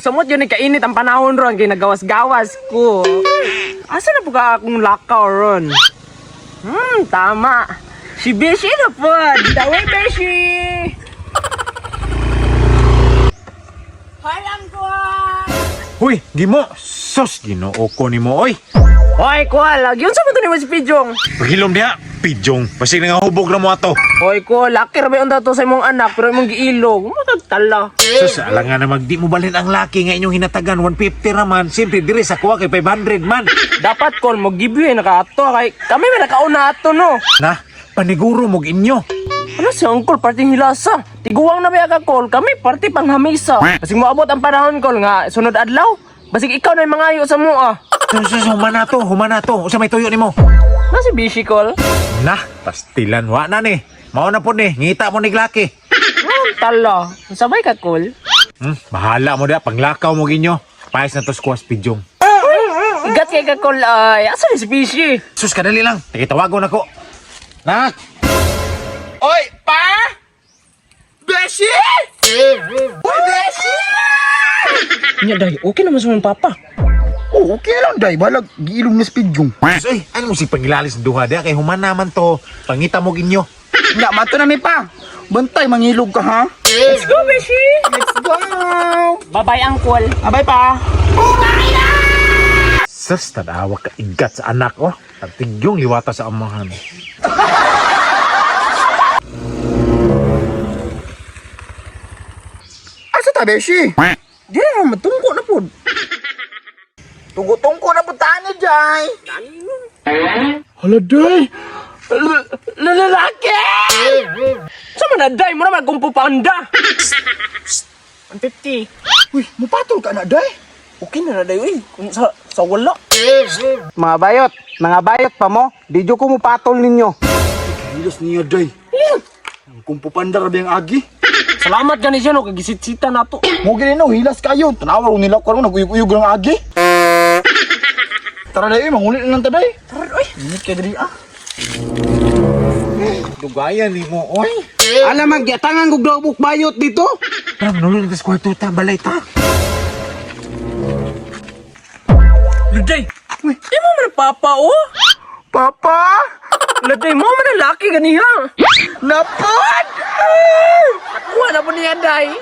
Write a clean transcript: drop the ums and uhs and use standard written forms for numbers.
Samot yun kainit ang panahon ron kay nagawas-gawas ko. Asa na po ka akong lakaw ron? Tama. Si Beshi na po. Daway, Beshi! Halang ko! Huy, gimo. Sus, Ginoo ko nimo oy. Hoy, kuha, lagi yun sa mo to ni si Pijong. Pagilom diha, pijong. Basig nga hubog na mo ato. Hoy, ko, laki ra ba yung dato sa imong anak pero imong giilog. Matagtala. Sus, alangan na magdi mo balhin ang laki nga inyong hinatagan 150 raman. Siyempre diri sa kuha kay 500 man. Dapat call mo give you nakaato kay kami may nakauna ato no. Na, paniguro mog inyo. Ano si Uncle parting hilasa? Tiguang na may call kami party panghamisa. Basig moabot ang panahon call nga sunod adlaw. Basig ikaw na yung mangayo sa mua. Sus, sus, humana to, humana to. Usa may tuyo nimo. Na si Bishi call. Na, pastilan wa na ni. Mao na po ni, ngita mo ni laki. Tala. Sabay ka call. Bahala mo diha panglakaw mo ginyo. Paes na to sa kuwas pijong. Igat kay ka call ay asa ni si Bishi? Sus, kadali lang. Nakitawagon ako. Nak! Oy, pa! Beshi! Oy, Beshi! Nya day, okay naman sa mong papa. Oh, okay lang, day. Balag, giilong na speed yung. Sus, ay, ano mo si pangilalis ng duha diha kay humana man to. Pangita mo ginyo. Nga, mato na mi pa. Bantay, mangilog ka, ha? Let's go, Bishi! Let's go! Bye-bye, Uncle. Abay pa! Sus, tanawa ka igat sa anak, oh. Tatigyong liwata sa amahan. Asa ta, Beshi? Di na naman, tungko na po. Tungko-tungko na puntaan ni Jai. Hala, day! Lalaki! Sa man na day mo naman kung pupanda. 150. Uy, mupatol ka na, day. Okay na na day, uy. Kung sa wala. Mga bayot pa mo, di ko mupatol ninyo. Hilos niya, day. Ang kumpupanda rabi ang agi. Salamat gani siya no, kagisitsita na to. Mo gini no, hilas kayo. Tanawa ko nila karon naguyog-uyog lang agi. Tara day, mangulit na lang ta day. Tara oy. Init kay diri ah. Dugayan ni mo, oy. Alam man, giatangan kog dawbok bayot dito. Tara, manulo na sa kwarto ta, balay ta. Luday! Di mo man ang papa, oh! Papa! Luday, mo man ang laki ganiha! Napod! Kuha na po niya, day!